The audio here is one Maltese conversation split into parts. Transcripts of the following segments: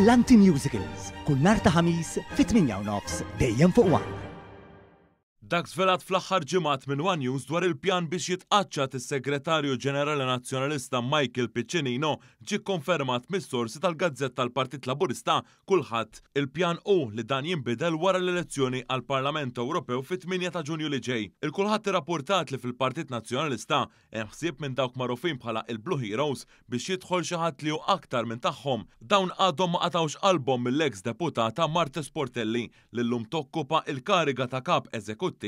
Brillanti Musicals, kull nhar ta' Ħamis fit-8 u nofs dejjem fuq One. Dak żvelat fl-aħħar ġimgħat minn one News dwar il-pjan biex jitqaċċat is-Segretarju Ġenerali Nazzjonalista Michael Piccinino ġie kkonfermat mis-sorsi tal-gazzetta tal-Partit Laburista Kulħadd. Il-pjan hu li dan jinbidel wara l-elezzjoni għall-Parlament Ewropew fit-8 ta' Ġunju li ġej. Il-Kulħadd irrappurtat li fil-Partit Nazzjonalista hemm ħsieb minn dawk magħrufin bħala il-Blue Heroes biex jidħol xi ħadd li hu aktar minn tagħhom. Dawn għadhom ma qatgħux qalbhom mill-eks deputata Marthe Sportelli li llum tokkupa il-kariga ta' Kap Eżekuttiv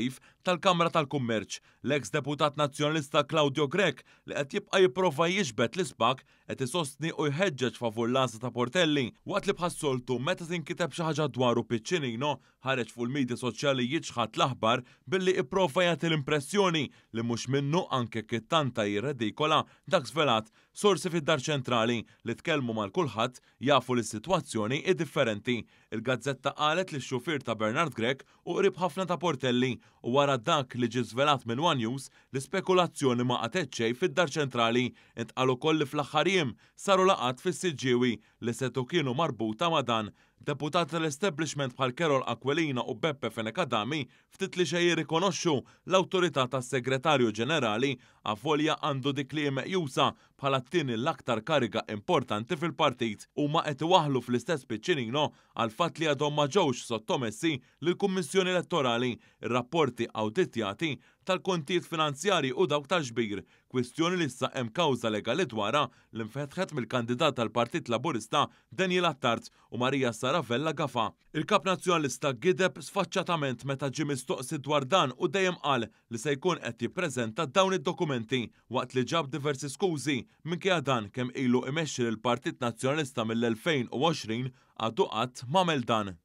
tal-Kamra tal-Kummerċ, l-eks deputat Nazzjonalista Claudio Grech li qed jibqa' jipprova jiġbed l-ispag qed isostni u jħeġġeġ favur l-għażla ta' Portelli, waqt li bħas-soltu meta tinkiteb xi ħaġa dwaru Piccinino ħareġ fuq il-midja soċjali jiċħad l-aħbar billi ipprova jagħti l-impressjoni li mhux minnu anke jekk ittanta jirredikola dak żvelat. Sorsi fid-Dar Ċentrali li tkellmu mal-Kullħadd jafu li s-sitwazzjoni hi differenti. Il-gazzetta qalet li x-xufier ta' Bernard Grech hu qrib ħafna ta' Portelli u wara dak li ġie żvelat minn one News, l-ispekulazzjoni ma qatgħet xejn fid-Dar Ċentrali. Intqal ukoll li fl-aħħar jiem saru laqgħat fis-Siġġiewi li setgħu kienu marbuta ma' dan. Deputati tal-establishment bħal Carol Aquilina u Beppe Fenech Adami ftit li xejn jirrikonoxxu l-awtorità tas-Segretarju Ġenerali avolja għandu dik li hi meqjusa bħala t-tieni l-aktar kariga importanti fil-partit. Huma qed iwaħħlu fl-istess Piccinino għall-fatt li għadhom ma ġewx sottomessi lill-Kummissjoni Elettorali r-rapporti awditjati tal-kontijiet finanzjarji u dawk tal-ġbir, kwistjoni li issa hemm kawża legali dwarha li nfetħet mill-kandidat tal-Partit Laburista Daniel Attard u Maria Sara Vella Gafà. Il-Kap Nazzjonalista gideb sfaċċatament meta ġie mistoqsi dwar dan u dejjem qal li se jkun qed jippreżenta dawn id-dokumenti waqt li ġab diversi skużi minkejja dan kemm ilu imexxi lill-Partit Nazzjonalista mill-2020 għadu qatt m'għamel dan.